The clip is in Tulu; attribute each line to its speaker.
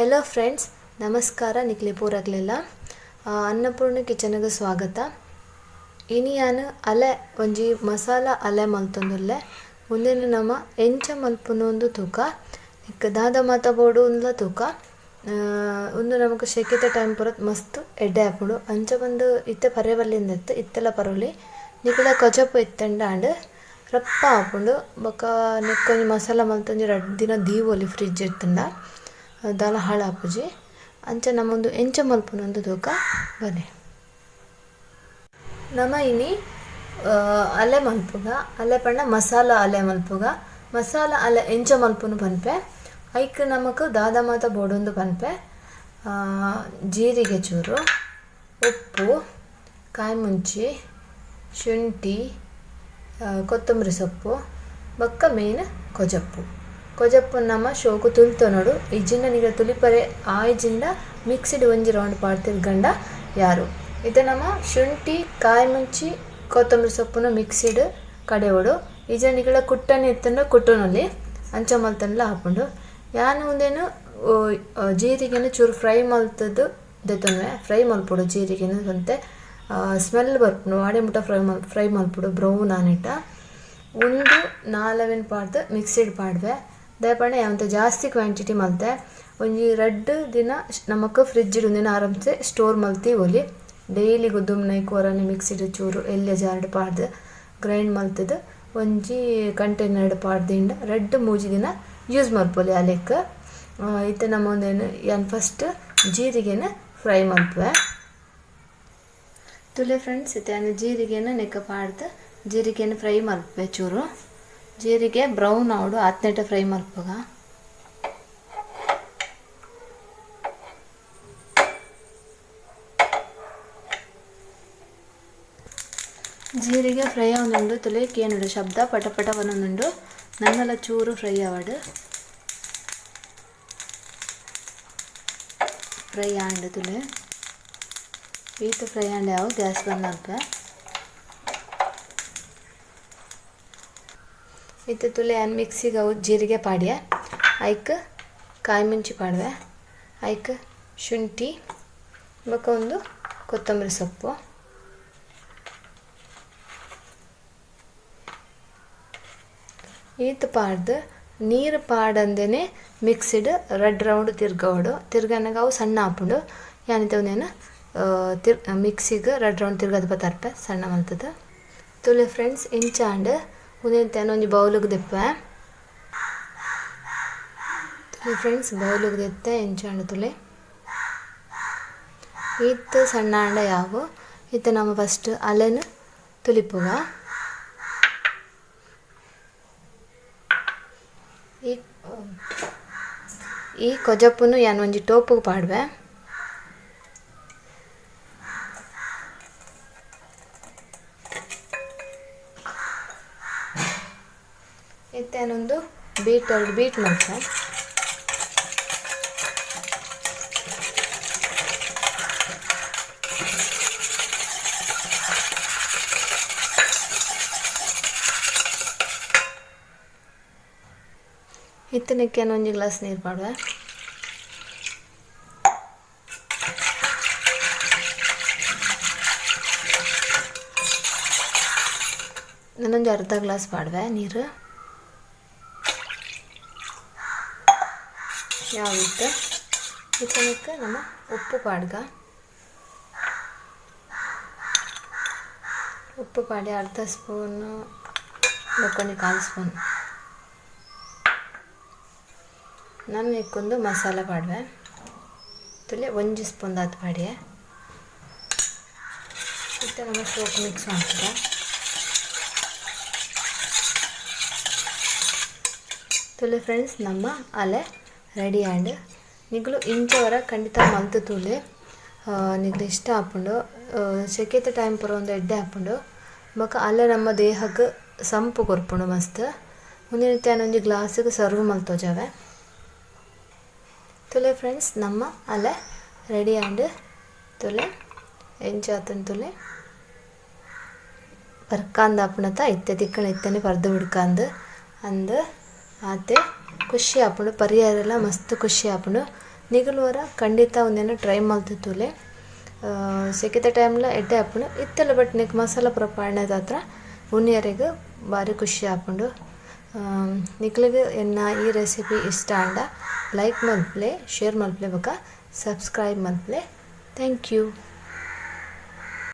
Speaker 1: Hello friends, ನಮಸ್ಕಾರ ನಿಕ್ಲೆ ಪೂರಗ್ಲೆಲ್ಲ ಅನ್ನಪೂರ್ಣ ಕಿಚನ್ಗೆ ಸ್ವಾಗತ. ಇನಿ ಯಾನ್ ಅಲೆ ಒಂಜಿ ಮಸಾಲ ಅಲೆ ಮಲ್ತೊಂದುಲ್ಲೆ. ಉಂದೆನ್ ನಮ ಎಂಚ ಮಲ್ಪುನು ತೂಕ, ನಿಕ್ ದಾದ ಮಾತ ಬೋಡು ಉಂದ್ಲ ತೂಕ. ಉಂದು ನಮಕ್ ಶೆಕೆತ ಟೈಮ್ ಪೂರ ಮಸ್ತ್ ಎಡ್ಡೆ ಆಪುಂಡು. ಅಂಚ ಬಂದು ಇತ್ತೆ ಪರೆ ಬಲ್ಲಿಂದತ್ತು ಇತ್ತೆಲ ಪರೋಲಿ. ನಿಕುಲ ಕೊಜಪು ಇತ್ತಂಡ ಆಂಡ್ ರಪ್ಪ ಆಪುಂಡು. ಬೊಕ ನೆಕ್ಕೊಂಜಿ ಮಸಾಲ ಮಲ್ತೊಂಜಿ ರಡ್ಡ್ ದಿನ ದೀವೊಲಿ ಫ್ರಿಜ್ ಇತ್ತಂಡ ದಾಲ ಹಾಳಾಪುಜಿ. ಅಂಚ ನಮೊಂದು ಎಂಚ ಮಲ್ಪುನು ತೂಕ ಬಲೆ. ನಮ ಇನಿ ಅಲೆ ಮಲ್ಪುಗ, ಅಲೆ ಪಂಡ ಮಸಾಲ ಅಲೆ ಮಲ್ಪುಗ. ಮಸಾಲ ಅಲೆ ಎಂಚ ಮಲ್ಪುನು ಪನ್ಪೆ. ಐಕ್ ನಮಕ್ ದಾದ ಮಾತ ಬೋಡೊಂದು ಪನ್ಪೆ. ಜೀರಿಗೆ ಚೂರು, ಉಪ್ಪು, ಕಾಯಿ ಮುಂಚಿ, ಶುಂಠಿ, ಕೊತ್ತಂಬರಿ ಸೊಪ್ಪು, ಬೊಕ್ಕ ಮೇನ್ ಕೊಜಪ್ಪು. ಕೊಜಪ್ಪು ನಮ ಶೋಕು ತುಲ್ತೊನೊಡು. ಇಜ್ಜಿಂಡ ನಿಗ ತುಲಿಪರೆ ಆಯ್ಜಿಂಡ ಮಿಕ್ಸಿಡ್ ಒಂಜಿ ರೌಂಡ್ ಪಾಡ್ತಿರ್ಗಂಡ ಯಾರು. ಇತ್ತೆ ನಮ ಶುಂಠಿ, ಕಾಯಿ ಮುಂಚಿ, ಕೊತ್ತಂಬರಿ ಸೊಪ್ಪುನು ಮಿಕ್ಸಿಡ್ ಕಡೆವೊಡು. ಇಜ್ಜಿಂಡ ನಿಕಲ ಕುಟ್ಟನೆ ಇತ್ತಂಡ ಕುಟ್ಟೊನೊಲಿ ಅಂಚ ಮಲ್ತಂಡಲ ಆಪುಂಡು. ಯಾನ್ ಉಂದೆನ್ ಜೀರಿಗೆನ್ ಚೂರು ಫ್ರೈ ಮಲ್ತುದು ದೆತೊನುವೆ. ಫ್ರೈ ಮಲ್ಪೊಡು ಜೀರಿಗೆನ್ ಒಂತೆ ಸ್ಮೆಲ್ ಬರ್ಪುಂಡು. ಆಡೆ ಮುಟ್ಟ ಫ್ರೈ ಮಲ್ಪೊಡು ಬ್ರೌನ್ ಆನೆಟ. ಉಂದು ನಾಲವೆನ್ ಪಾಡ್ದ್ ಮಿಕ್ಸಿಡ್ ಪಾಡ್ವೆ. ದಾಯೆ ಒಂತೆ ಜಾಸ್ತಿ ಕ್ವಾಂಟಿಟಿ ಮಲ್ತೆ. ಒಂಜಿ ರಡ್ಡ್ ದಿನ ನಮಕ್ ಫ್ರಿಜ್ ಉಂದೆನ್ ಆರಾಮ್ಸೆ ಸ್ಟೋರ್ ಮಲ್ತಿ ಒಲಿ. ಡೈಲಿ ಗುದ್ದುಮ್ನೈಕ್ ಒರನೆ ಮಿಕ್ಸಿಡ್ ಚೂರು ಎಲ್ಯ ಜಾರ್ಡ್ ಪಾಡ್ದ್ ಗ್ರೈಂಡ್ ಮಲ್ತುದು ಒಂಜಿ ಕಂಟೈನರ್ಡ್ ಪಾಡ್ದಿಂಡ ರಡ್ಡ್ ಮೂಜಿ ದಿನ ಯೂಸ್ ಮಲ್ಪೊಲಿ ಅಲೆಕ್. ಇತ್ತೆ ನಮ ಉಂದೆನ್ ಯಾನ್ ಫಸ್ಟ್ ಜೀರಿಗೆನ್ ಫ್ರೈ ಮಲ್ಪುವೆ. ತುಲೆ ಫ್ರೆಂಡ್ಸ್, ಇತ್ತೆ ಯಾನ್ ಜೀರಿಗೆನ್ ನೆಕ್ಕ ಪಾಡ್ದ್ ಜೀರಿಗೆನ್ ಫ್ರೈ ಮಲ್ಪುವೆ ಚೂರು. ಜೀರಿಗೆ ಬ್ರೌನ್ ಆವೊಡು ಆತ್ನೆಟ ಫ್ರೈ ಮಲ್ಪುಗ. ಜೀರಿಗೆ ಫ್ರೈ ಆವೊಂದುಂಡು. ತುಲೆ ಕೇನುಡು ಶಬ್ದ ಪಟ ಪಟ ಬನೊಂದುಂಡು. ನನ್ನಲ ಚೂರು ಫ್ರೈ ಆವಡ್. ಫ್ರೈ ಆಂಡ್ ತುಲೆ. ಈತ್ ಫ್ರೈ ಆಂಡ ಯಾವು ಗ್ಯಾಸ್ ಬಂದ್ ಮಲ್ಪುವೆ. ಇತ್ತೆ ತುಲೆ ಯಾನ್ ಮಿಕ್ಸಿಗ್ ಅವು ಜೀರಿಗೆ ಪಾಡ್ಯೆ. ಐಕ್ ಕಾಯಿ ಮುಂಚಿ ಪಾಡ್ವೆ. ಐಕ್ ಶುಂಠಿ ಬೊಕ ಒಂದು ಕೊತ್ತಂಬರಿ ಸೊಪ್ಪು. ಈತ್ ಪಾಡ್ದ್ ನೀರು ಪಾಡಂದೆನೆ ಮಿಕ್ಸಿಡ್ ರಡ್ಡ್ ರೌಂಡ್ ತಿರ್ಗವೊಡು. ತಿರ್ಗನಗ ಅವು ಸಣ್ಣ ಆಪುಂಡು. ಯಾನ್ ಇತ್ತೆ ಉಂದೆನ್ ಮಿಕ್ಸಿಗ್ ರಡ್ಡ್ ರೌಂಡ್ ತಿರ್ಗದ್ ಪತರ್ಪೆ ಸಣ್ಣ ಮಲ್ತುದು. ತುಲೆ ಫ್ರೆಂಡ್ಸ್, ಇಂಚ ಆಂಡ್. ಉಂದೆನ್ ಯಾನ್ ಒಂಜಿ ಬೌಲುಗು ದೆಪ್ಪುವೆ. ತುಲೆ ಫ್ರೆಂಡ್ಸ್, ಬೌಲುಗು ದೆತ್ತೆ ಇಂಚ ಆಂಡ್ ತುಲೆ. ಈತ್ ಸಣ್ಣ ಆಂಡ ಯಾವು. ಇತ್ತೆ ನಮ ಫಸ್ಟ್ ಅಲೆನ್ ತುಲಿಪುಗ. ಈ ಕೊಜಪುನು ಯಾನ್ ಒಂಜಿ ಟೋಪುಗು ಪಾಡ್ವೆ. ಇತ್ತೆ ಯಾನೊಂದು ಬೀಟರ್ ಬೀಟ್ ಮಲ್ಪುವೆ. ಇತ್ತೆ ನೆಕ್ಕ್ ಯಾನ್ ಒಂಜಿ ಗ್ಲಾಸ್ ನೀರ್ ಪಾಡ್ವೆ. ನನೊಂಜಿ ಅರ್ಧ ಗ್ಲಾಸ್ ಪಾಡ್ವೆ ನೀರ್. ಯಾವಿತ್ತು. ಇತ್ತೆ ನೆಕ್ಕ್ ನಮ ಉಪ್ಪು ಪಾಡ್ಗ. ಉಪ್ಪು ಪಾಡಿ ಅರ್ಧ ಸ್ಪೂನ್ ಬೊಕ್ಕ ಕಾಲು ಸ್ಪೂನ್. ನನ ನೆಕ್ಕೊಂದು ಮಸಾಲ ಪಾಡ್ವೆ. ತುಲೆ ಒಂಜಿ ಸ್ಪೂನ್ ದಾತ್ ಪಾಡ್ಯೆ. ಇತ್ತೆ ನಮ ಶೋಕು ಮಿಕ್ಸ್ ಮನ್ಪುಗ. ತುಲೆ ಫ್ರೆಂಡ್ಸ್, ನಮ್ಮ ಅಲೆ ರೆಡಿ ಆಂಡ್. ನಿಕುಲು ಇಂಚ ವರ ಖಂಡಿತ ಮಲ್ತ್ ತೂಲೆ. ನಿಕ್ಲೆ ಇಷ್ಟ ಆಪುಂಡು. ಸೆಕೆತ ಟೈಮ್ ಪೂರ ಉಂದು ಎಡ್ಡೆ ಆಪುಂಡು. ಬೊಕ ಅಲೆ ನಮ್ಮ ದೇಹಗ್ ಸಂಪು ಕೊರ್ಪುಂಡು ಮಸ್ತ್. ಉಂದೆನ್ ಇತ್ತೆ ಯಾನ್ ಒಂಜಿ ಗ್ಲಾಸ್ ಗ್ ಸರ್ವ್ ಮಲ್ತೋಜಾವೆ. ತುಲೆ ಫ್ರೆಂಡ್ಸ್, ನಮ್ಮ ಅಲೆ ರೆಡಿ ಆಂಡ್. ತುಲೆ ಎಂಚ ಆತುಂಡು ತುಲೆ. ಪರ್ಕಾಂದ್ ಆಪುಂಡತ ಇತ್ತೆ ತಿಕ್ಕುಂಡ ಇತ್ತೆನೆ ಪರ್ದ್ ಬುಡ್ಕಂದ್ ಅಂದ್ ಆತೆ ಖುಷಿ ಆಪುಂಡು. ಪರಿಯರೆಲ ಮಸ್ತ್ ಖುಷಿ ಆಪುಂಡು. ನಿಕುಲು ಒರ ಖಂಡಿತ ಉಂದೆನ್ ಟ್ರೈ ಮಲ್ತ್ ತೂಲೆ. ಸೆಕೆದ ಟೈಮ್ಲ ಎಡ್ಡೆ ಆಪುಂಡು ಇತ್ತೆಲ, ಬಟ್ ನೆಕ್ ಮಸಾಲ ಪೂರ ಪಾಡ್ನೆದಾತ್ರ ಉನಿಯರೆಗ್ ಬಾರಿ ಖುಷಿ ಆಪುಂಡು. ನಿಕ್ಲೆಗ್ ಎನ್ನ ಈ ರೆಸಿಪಿ ಇಷ್ಟ ಆಂಡ ಲೈಕ್ ಮಲ್ಪುಲೆ, ಶೇರ್ ಮಲ್ಪುಲೆ ಬೊಕ ಸಬ್ಸ್ಕ್ರೈಬ್ ಮಲ್ಪುಲೆ. Thank you.